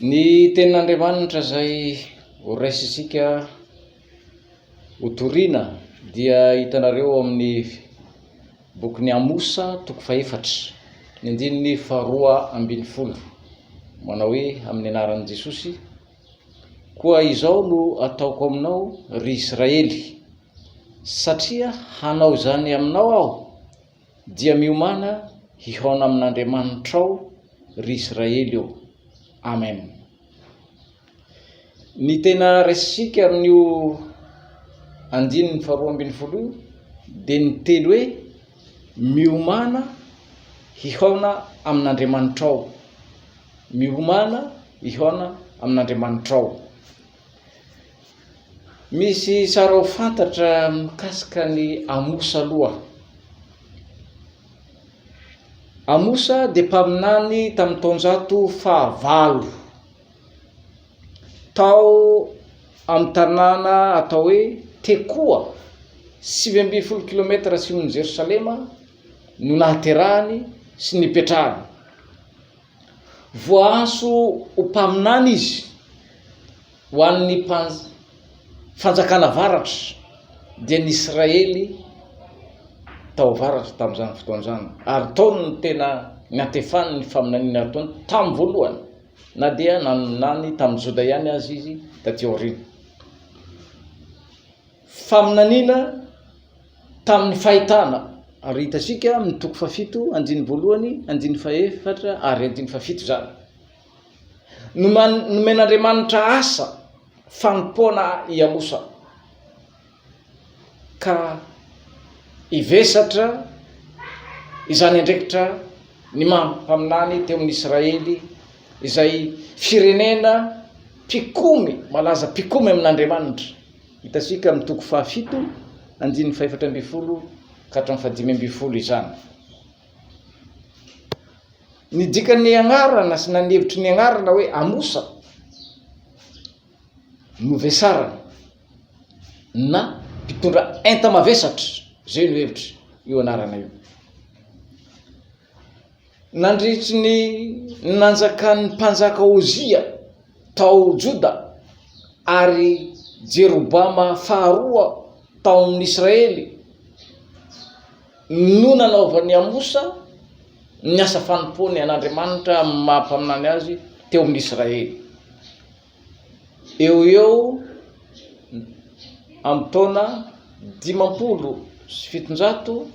Ny tenin'Andriamanitra izay ho raisintsika ho torina dia hitanareo ao amin'ny bokin'i Amosa toko fahefatra, ny andininy faharoa ambin'ny folo. Manao hoe amin'ny anaran'i Jesosy, Koa izao no ataoko aminao, ry Israely, satria hanao izany aminao aho, dia miomàna hihaona amin'Andriamanitrao, ry Israely ô. Amen. Ny tena raisintsika amin'io andininy faharoa ambin'ny folo io dia ny teny hoe miomàna hihaona amin'Andriamanitrao. Miomàna hihaona amin'Andriamanitrao. Misy tsara ho fantatra mikasika an'i Amosa aloha. Amosa dia mpaminany tamin'ny taonjato fahavalo, tao amin'ny tanàna atao hoe Tekoa, 19 kilomètre atsimon'i Jerosalema no nahaterahany sy nipetrahany. Voaantso ho mpaminany izy ho an'ny fanjakana avaratra, dia ny Israely tao avaratra tamin'izany fotoana izany, ary tao no tena niantefany ny faminaniana nataony tamin'ny voalohany, na dia naminany tamin'ny Joda ihany aza izy taty aoriana. Faminaniana tamin'ny fahitana, ary hitantsika amin'ny toko fahafito, andininy voalohany, andininy fahefatra ary andininy fahafito izany. Nomen'Andriamanitra asa fanompoana i Amosa ka hivesatra izany andraikitra ny maha mpaminany teo amin'ny Israely izay firenena mpikomy, malaza mpikomy amin'Andriamanitra. Hitantsika amin'ny toko fahafito, andininy fahefatra ambin'ny folo ka hatramin'ny fahadimy ambin'ny folo izany. Ny dikan'ny anarana sy na ny hevitry ny anarana hoe Amosa, novesarana na mpitondra enta-mavesatra, izay no hevitry io anarana io. Nandritry ny nanjakan'ny mpanjaka Ozia tao Joda ary Jeroboama faharoa tao amin'ny Israely no nanaovan'i Amosa ny asa fanompoany an'Andriamanitra amin'ny maha mpaminany azy teo amin'ny Israely. Eo ho eo amin'ny taona 750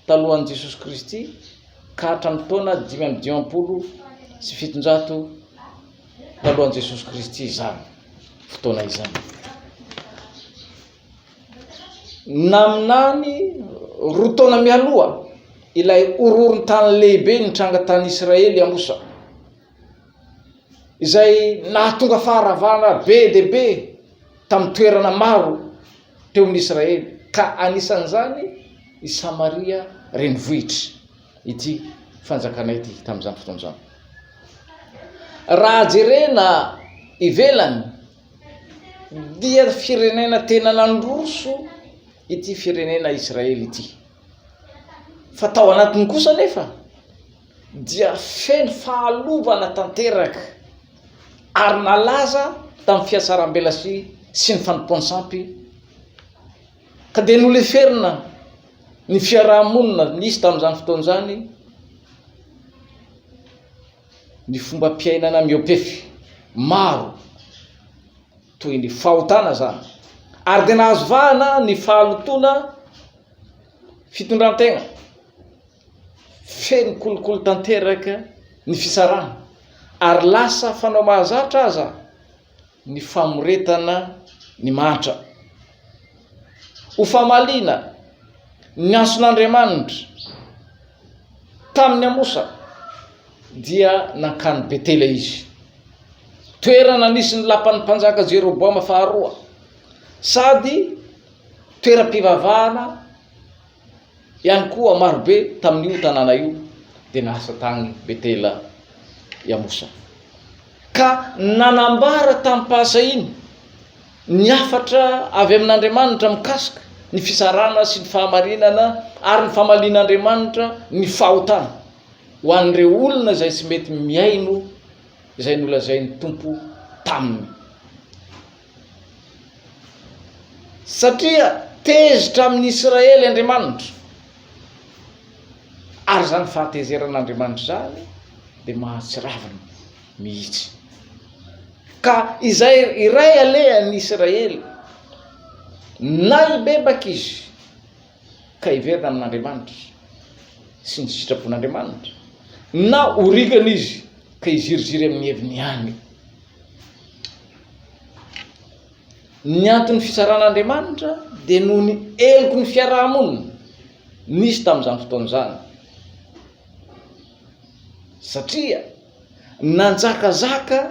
talohan'i Jesosy Kristy ka hatramin'ny taona 755 talohan'i Jesosy Kristy izany fotoana izany. Naminany roa taona mialoha ilay horohoron-tany lehibe nitranga tany Israely Amosa. izay nahatonga faharavana be dia be tamin'ny toerana maro teo amin'ny Israely, ka anisan'izany i Samaria renivohitry ity fanjakana ity tamin'izany fotoana izany. Raha jerena ivelany dia firenena tena nandroso ity firenena Israely ity. Fa tao anatiny kosa anefa dia feno fahalovana tanteraka ary nalaza tamin'ny fihatsarambelatsihy sy ny fanompoan-tsampy ka dia noleferina ny fiaraha-monina nisy tamin'izany fotoana izany ny fombam-piainana mihoa-pefy maro toy ny fahotana izany ary dia nahazo vahana ny fahalotoana fitondran-tegna Feno kolikoly tanteraka ny fisarahana ary lasa fanao mahazatra aza ny famoretana ny mahantra. Ho famaliana ny antson'Andriamanitra tamin'i Amosa dia nankany Betela izy, toerana nisy ny lapan'ny mpanjaka Jeroboama faharoa sady toeram-pivavahana Ihany koa marobe tamin'io tanàna io dia nasa tany Betela i Amosa, ka nanambara tamim-pahasahiana ny hafatra avy amin'Andriamanitra mikasika ny fitsarana sy ny fahamarinana ary ny famalian'Andriamanitra ny fahotana ho an'ireo olona izay tsy mety mihaino. izay nolazain'ny Tompo taminy. Satria tezitra amin'ny Israely Andriamanitra, ary izany fahatezeran'Andriamanitra izany dia mahatsiravina mihitsy. Ka izay iray alehan'ny Israely, na hibebaka izy ka hiverina amin'Andriamanitra sy ny sitrapon'Andriamanitra, na ho ringana izy ka hiziriziry amin'ny heviny ihany. Ny anton'ny fitsaran'Andriamanitra dia noho ny heloky ny fiaraha-monina nisy tamin'izany fotoana izany. Satria nanjakazaka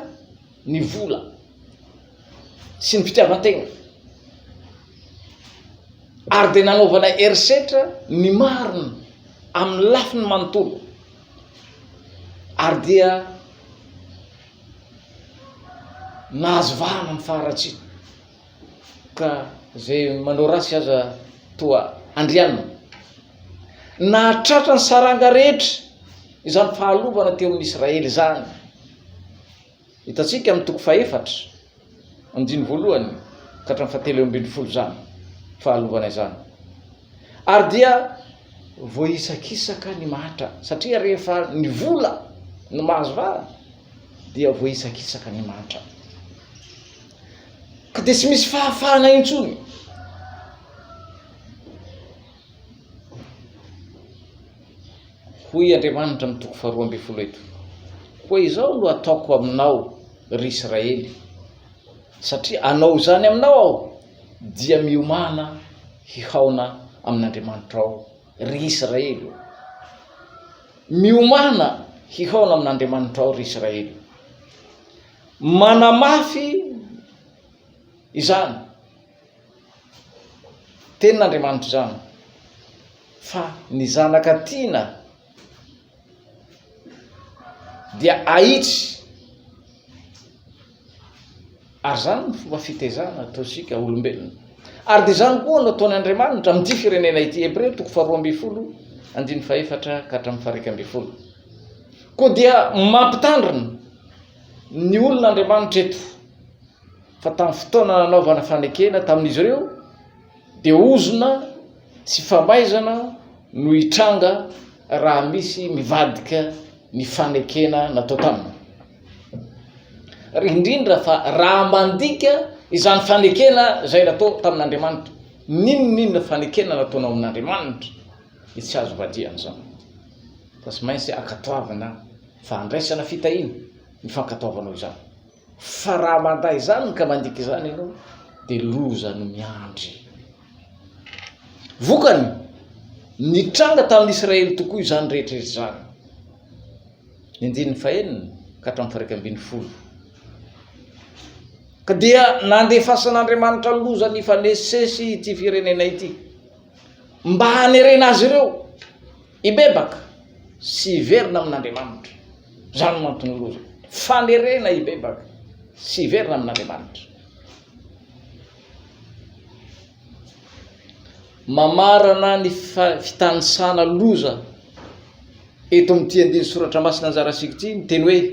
ny vola sy ny fitiavan-tegna ary dia nanaovana herisetra ny marina amin'ny lafiny manontolo ary dia nahazo vahana ny faharatsiana ka izay manao ratsy aza toa andrianina. Nahatratra ny saranga rehetra izany fahalovana teo amin'ny Israely izany. Hitantsika amin'ny toko fahefatra, andininy voalohany ka hatramin'ny fahatelo ambin'ny folo izany fahalovana izany. Ary dia voahisakisaka ny mahatra satria rehefa ny vola no mahazo vahana dia voahisakisaka ny mahantra. Ka dia tsy misy fahafahana intsony. Hoy Andriamanitra amin'ny toko faharoa ambin'ny folo eto, Koa izao no ataoko aminao, ry Israely, satria hanao izany aminao aho, dia miomàna hihaona amin'Andriamanitrao, ry Israely ô. Miomàna hihaona amin'Andriamanitrao, ry Israely. Manamafy izany tenin'Andriamanitra izany fa ny zanaka tiana dia ahitsy Ary izany no fomba fitaizana ataontsika olombelona. Ary dia izany koa no ataon' Andriamanitra amin'ity firenena ity, Hebreo toko faharoa ambin'ny folo, andininy fahefatra ka hatramin'ny faha-iraika ambin'ny folo. Koa dia mampitandrina ny olona Andriamanitra eto fa tamin'ny fotoana nanaovana fanekena tamin'izy ireo dia ozona sy famaizana no hitranga raha misy mivadika ny fanekena natao taminy. Ary indrindra fa raha mandika izany fanekena izay natao tamin'Andriamanitra, n'inon'inona fanekena nataonao amin'Andriamanitra, dia tsy azo vadiana izany. Fa tsy maintsy ankatoavina fa andraisana fitahiana ny fankatoavanao izany. Fa raha mandà izany ka mandika izany ianao, dia loza no miandry. Vokany, nitranga tamin'ny Israely tokoa izany rehetra izany. Ny andininy fahenina ka hatramin'ny faha-11. Ka dia nandefasan'Andriamanitra loza nifanesisesy ity firenena ity, mba hanerena azy ireo hibebaka sy hiverina amin'Andriamanitra. Izany no anton'ny loza. Fanerena hibebaka sy hiverina amin'Andriamanitra. Mamarana ny fitanisana loza eto amin'ity andininy soratra masina anjarasika ity ny teny hoe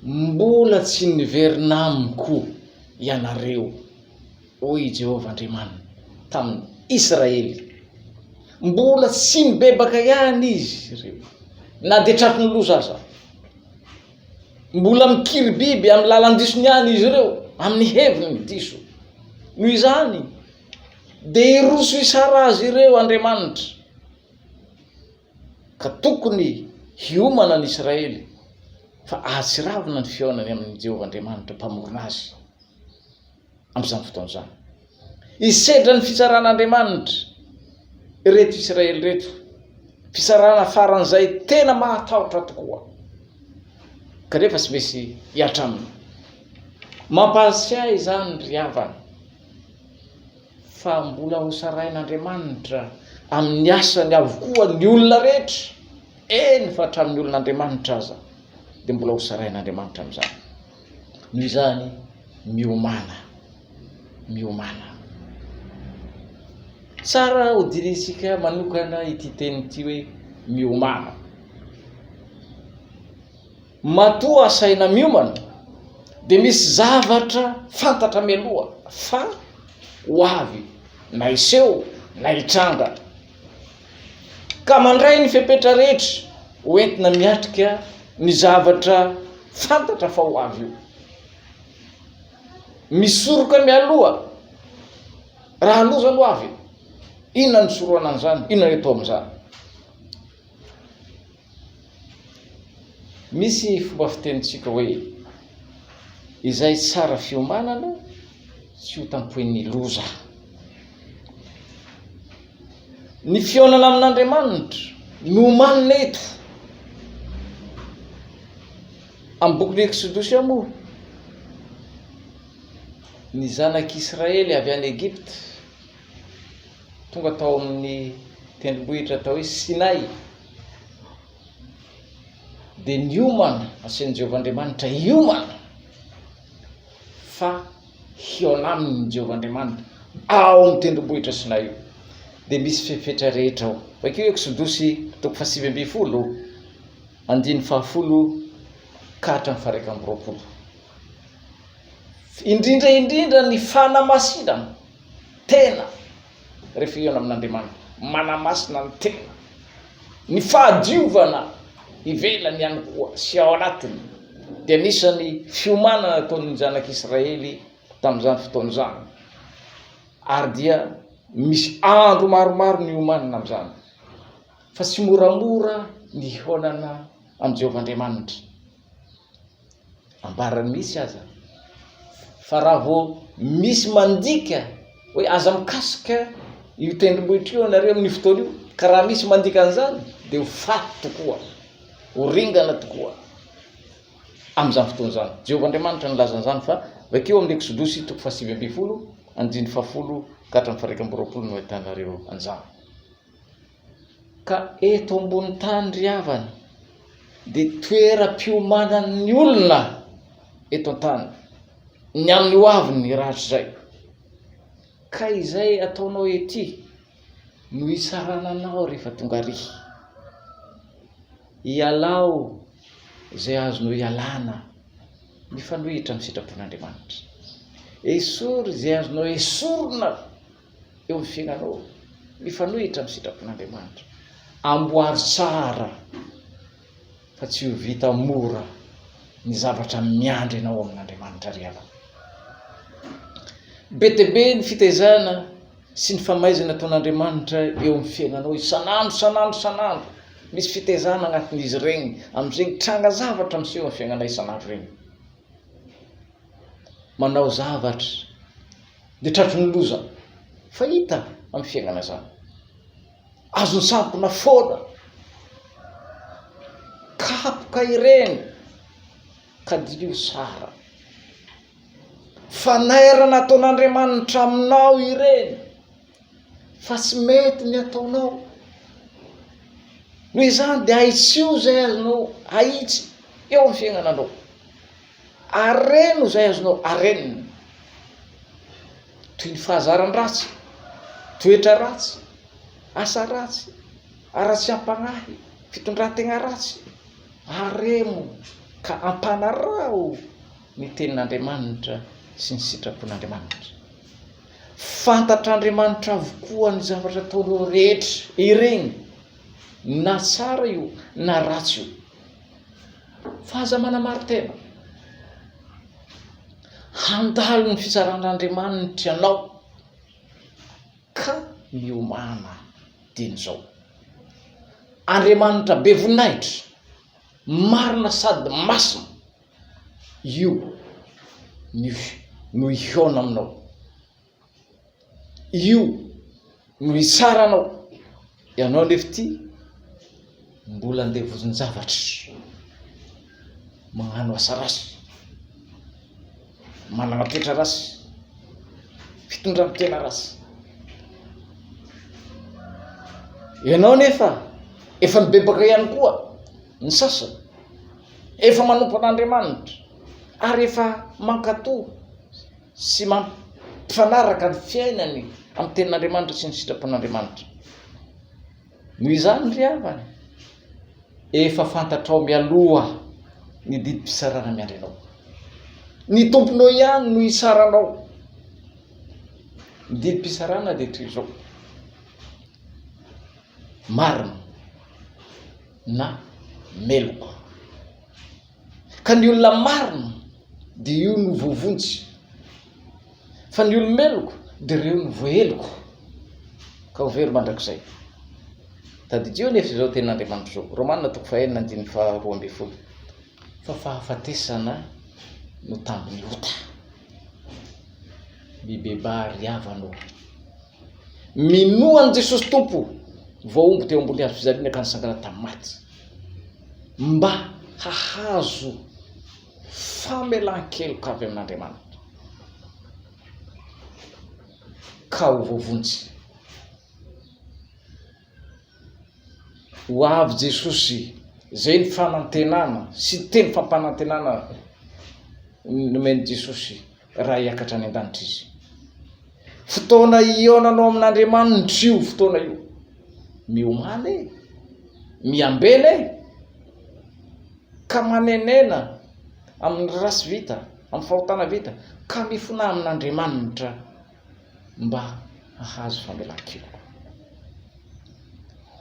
mbola tsy niverina amiko ianareo, hoy i Jehovah Andriamaniny tamin'ny Israely. Mbola tsy nibebaka ihany izy ireo, na dia tratry ny loza aza. Mbola mikiribiby amin'ny lalan-disony ihany izy ireo, amin'ny heviny diso. Noho izany, dia hiroso hisara azy ireo Andriamanitra, ka tokony hiomana ny Israely fa ahatsiravina ny fihaonany amin'i Jehovah Andriamanitra Mpamorona azy. amin'izany fotoana izany. Hisedra ny fitsaran'Andriamanitra ireto Israely ireto, fitsarana faran'izay tena mahatahotra tokoa, kanefa tsy misy hihatra aminy. Mampahatsiahy izany ry havana fa mbola hosarain'Andriamanitra amin'ny asany avokoa ny olona rehetra, eny fa hatramin'ny olon'Andriamanitra aza dia mbola hosarain'Andriamanitra amin'izany. Noho izany, miomàna, miomàna. Tsara hodinihintsika manokana ity teny ity hoe miomàna. Matoa asaina miomana dia misy zavatra fantatra mialoha fa ho avy na hiseho na hitranga. Ka mandray ny fepetra rehetra ho entina miatrika ny zavatra fantatra fa ho avy io. Misoroka mialoha raha loza no avy, inona no hisorohana an'izany, inona no atao amin'izany. Misy fomba fitenintsika hoe izay tsara fiomanana tsy ho tampohin'ny loza. Ny fihaonana amin'Andriamanitra no omanina eto. Amin'ny bokin'ny Eksodosy ao moa, ny zanak'Israely avy any Egypta tonga tao amin'ny tendrombohitra atao hoe Sinay, dia niomana, asain'i Jehovah Andriamanitra hiomana fa hihaona aminy Jehovah Andriamanitra ao amin'ny tendrombohitra Sinay io. Dia misy fepetra rehetra ao. Vakio Eksodosy toko fahasivy ambinifolo, andininy fahafolo ka hatramin'ny faha-iraika amby roapolo. Indrindra indrindra ny fanamasinana tena rehefa hihaona amin'Andriamanitra. Manamasina ny tena. Ny fahadiovana ivelany ihany koa sy ao anatiny dia anisan'ny fiomanana nataon'ny zanak'Israely tamin'izany fotoana izany. Ary dia misy andro maromaro niomanana amin'izany. Fa tsy moramora ny hihaonana amin'i Jehovah Andriamanitra. Ambarany mihitsy aza fa raha vao misy mandika hoe aza mikasika io tendrombohitra io ianareo amin'io fotoana io, ka raha misy mandika an'izany dia ho faty tokoa, ho ringana tokoa amin'izany fotoana izany. Jehovah Andriamanitra nilaza an'izany fa vakio amin'ny Eksodosy toko fahasivy ambinifolo andininy fahafolo ka hatramin'ny faha-iraika amby roapolo no ahitanareo an'izany. Ka eto ambony tany ry havana dia toeram-piomanan'ny olona eto an-tany ny amin'ny ho aviny rahatrizay. Ka izay ataonao ety no hitsarana anao rehefa tonga ary. Ialao izay azonao ialana mifanohitra amin'ny sitrapon'Andriamanitra. Esory izay azonao esorina eo amin'ny fiainanao mifanohitra amin'ny sitrapon'Andriamanitra. Amboary tsara fa tsy ho vita mora ny zavatra miandry anao amin'Andriamanitra ry havana. Be dia be ny fitaizana sy ny famaizana ataon'Andriamanitra eo amin'ny fiainanao isan'andro isan'andro isan'andro. Misy fitaizana agnatin'izy ireny amin'izegny tranga zavatra miseho amin'ny fiainanay isan'andro regny. Manao zavatra dia tratry ny loza. Fahita amin'ny fiainana izany. Azon'ny sampona foana. Kapoka ireny ka diniho tsara. Fanairana ataon'Andriamanitra aminao ireny fa tsy mety ny ataonao. Noho izany dia ahitsio izay azonao ahitsy eo amin'ny fiainananao. Areno izay azonao arenina, toy ny fahazaran-dratsy, toetra ratsy, asa ratsy, haratsiam-panahy, fitondran-tegna ratsy. Aremo ka ampanaraho ny tenin'Andriamanitra sy ny sitrapon'Andriamanitra. Fantatr'Andriamanitra avokoa ny zavatra ataonao rehetra ireny, na tsara io na ratsy io. Fa aza manamari-tena. Handalo ny fitsaran'Andriamanitra ianao ka miomàna dieny izao. Andriamanitra be voninahitra, marina sady masina io no hihaona aminao. Io no hitsara anao, ianao anefa ity mbola andevozin-javatra, magnano asa ratsy, manana toetra ratsy, fitondran-tena ratsy. Ianao anefa efa nibebaka ihany koa ny sasany, efa manompo an'Andriamanitra ary efa mankatò. sy mampifanaraka ny fiainany amin'ny tenin'Andriamanitra sy ny sitrapon'Andriamanitra. Noho izany ry havana, efa fantatrao mialoha Ny didim-pitsarana miandry anao. Ny Tomponao ihany no hitsara anao. Ny didim-pitsarana dia toy izao. Marina na meloka. Ka ny olona marina dia io no voavonjy. Fa ny olo-meloka dia ireo no voaheloka ka ho very mandrakizay. Tadidio anefa izao tenin'Andriamanitra izao, Romana toko fahenina andininy faharoa ambin'ny folo, fa fahafatesana no tambin'ny ota. Mibebaha ry havana ô. Minoa an'i Jesosy Tompo, voahombo teo ambony hazo fijaliana ka nisangana tamin'ny maty, mba hahazo famelan-keloka avy amin'Andriamanitra, ka ho voavonjy. Ho avy Jesosy, izay ny fanantenana sy teny fampanantenana nomen'i Jesosy raha hiakatra any an-danitra Izy. Fotoana hihaonanao amin'Andriamanitra io fotoana io. Miomàna e, miambena e, ka manenena amin'ny ratsy vita, amin'ny fahotana vita, ka mifona amin'Andriamanitra mba hahazo famelan-keloka.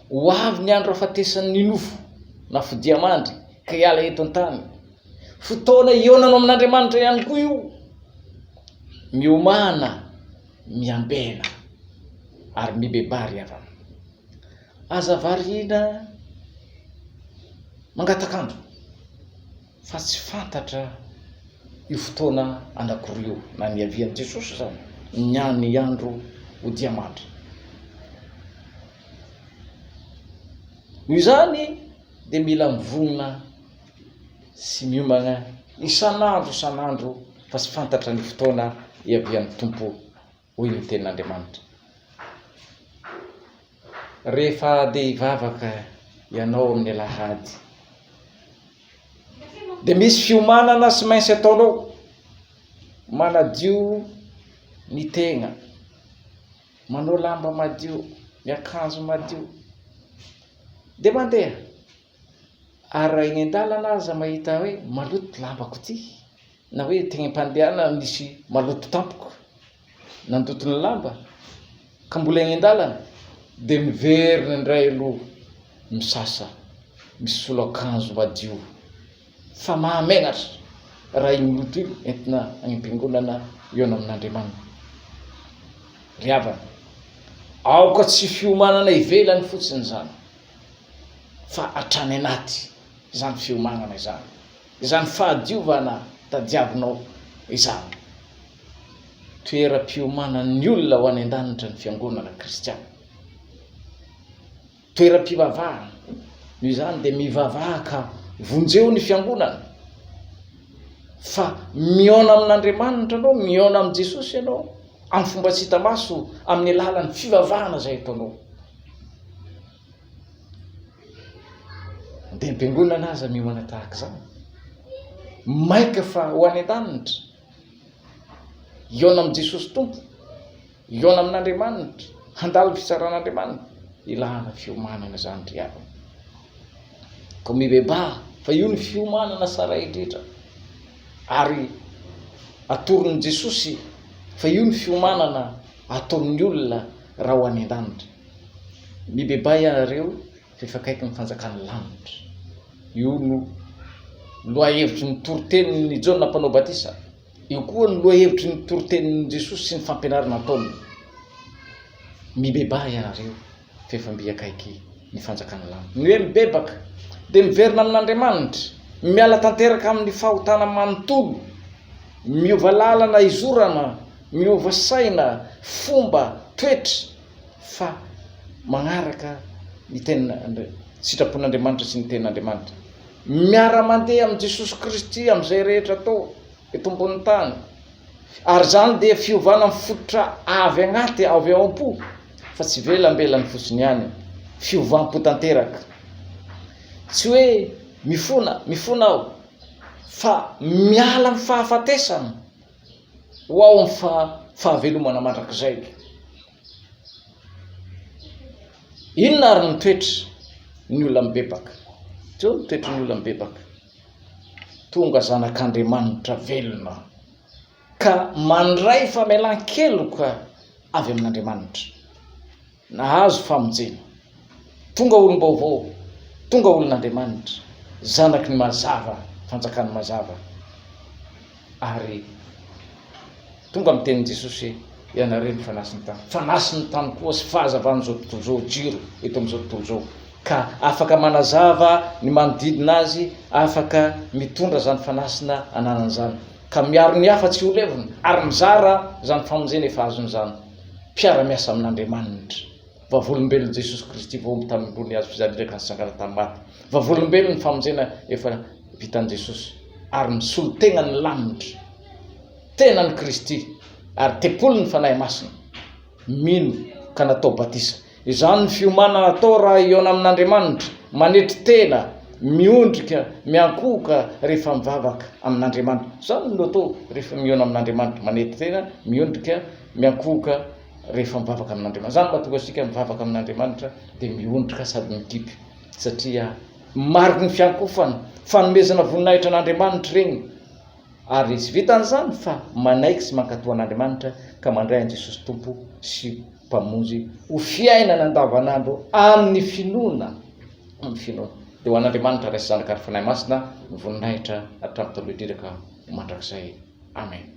Ho avy ny andro hahafatesan'ny nofo na fodiamandry ka hiala eto an-tany. Fotoana hihaonanao amin'Andriamanitra ihany koa io. Miomàna, miambena ary mibebaha ry havana. Aza variana mangatak'andro fa tsy fantatra io fotoana anankiroa io, na ny hiavian'i Jesosy izany, na ny andro hodiamandry. Noho izany dia mila mivonona sy miomana isan'andro isan'andro fa tsy fantatra ny fotoana hiavian'ny Tompo hoy ny tenin'Andriamanitra. Rehefa handeha hivavaka ianao amin'ny alahady dia misy fiomanana sy maintsy ataonao, manadio ny tegna, manao lamba madio, miakanjo madio, dia mandeha. Ary raha eny an-dalana aza mahita hoe maloto lambako ity, na hoe teny am-pandehanana nisy maloto tampoka nandoto ny lamba ka mbola eny an-dalana dia miverina indray aloha misasa, misolo akanjo madio fa mahamenatra raha iny loto iny entina any am-piangonana hihaona amin'Andriamanitra. Ry havana, aoka tsy fiomanana ivelany fotsiny izany. fa hatrany anaty izany fiomanana izany, izany fahadiovana tadiavinao izany. Toeram-piomanan'ny olona ho any an-danitra ny fiangonana kristiana. Toeram-pivavahana. Noho izany dia mivavaha ka vonjeo ny fiangonana. Fa mihaona amin'Andriamanitra ianao, mihaona amin'i Jesosy ianao, amin'ny fomba tsy hita maso, amin'ny alalan'ny fivavahana izay ataonao. Andeha am-piangonana aza miomana tahaka izany. Maika fa ho any an-danitra. Hihaona amin'i Jesosy Tompo, hihaona amin'Andriamanitra, handalo ny fitsaran'Andriamanitra. Ilana fiomanana izany ry havana. Koa mibebaha fa io ny fiomanana tsara indrindra. Ary atoron'i Jesosy fa io ny fiomanana ataon'ny olona raha ho any an-danitra. Mibebaha ianareo fa efa akaiky ny fanjakan'ny lanitra. Io no lohahevitry ny toritenin'i Jaona Mpanao Batisa. Io koa no lohahevitry ny toritenin'i Jesosy sy ny fampianarana ataony. Mibebaha ianareo fa efa mby akaiky ny fanjakan'ny lanitra. Ny hoe mibebaka dia miverina amin'Andriamanitra, miala tanteraka amin'ny fahotana manontolo, miova lalana izorana, miova saina, fomba, toetra. fa magnaraka ny tenin'Andri-, sitrapon'Andriamanitra sy ny tenin'Andriamanitra. Miara-mandeha amin'i Jesosy Kristy amin'izay rehetra atao eto ambonin'ny tany. Ary izany dia fiovana mifototra avy agnaty, avy ao am-po, fa tsy ivelambelany fotsiny ihany. Fiovam-po tanteraka. Tsy hoe mifona, mifona aho, fa miala amin'ny fahafatesana ho ao amin'ny fahavelomana mandrakizay. Inona ary ny toetra ny olona mibebaka? Jereo ny toetry ny olona mibebaka. Tonga zanak'Andriamanitra velona ka mandray famelan-keloka avy amin'Andriamanitra. Nahazo famonjena. Tonga olom-baovao, tonga olon'Andriamanitra, zanaky ny mazava, fanjakan'ny mazava. Ary tonga amin'ny tenin'i Jesosy hoe, Ianareo no fanasin'ny tany. Fanasin'ny tany koa sy fahazavan'izao tontolo izao, jiro eto amin'izao tontolo izao. Ka afaka manazava ny manodidina azy, afaka mitondra izany fanasina ananany izany. Ka miaro ny hafa tsy ho levona, ary mizara izany famonjena efa azony izany. Mpiara-miasa amin'Andriamanitra. Vavolombelon'i Jesosy Kristy voahombo tamin'ny ambony hazo fijaliana ka nitsangana tamin'ny maty. Vavolombelon'ny famonjena efa vitan'i Jesosy ary misolo tena ny lanitra, tenan'i Kristy ary tempolin'ny Fanahy Masina. Mino ka natao batisa. Izany ny fiomanana atao raha hihaona amin'Andriamanitra, manetry tena, miondrika, miankohoka rehefa mivavaka amin'Andriamanitra. Izany no atao rehefa mihaona amin'Andriamanitra, manetry tena, miondrika, miankohoka rehefa mivavaka amin'Andriamanitra. Izany mahatonga antsika mivavaka amin'Andriamanitra dia miondrika sady mikipy satria mariky ny fiankofana, fanomezana voninahitra an'Andriamanitra ireny. Ary tsy vitan'izany fa manaiky sy mankatò an'Andriamanitra ka mandray an'i Jesosy Tompo sy Mpamonjy ho fiainana andavanandro amin'ny finoana, amin'ny finoana. Dia ho an'Andriamanitra Ray sy Zanaka ary Fanahy Masina ny voninahitra hatramin'ny taloha indrindra ka ho mandrakizay. Amen.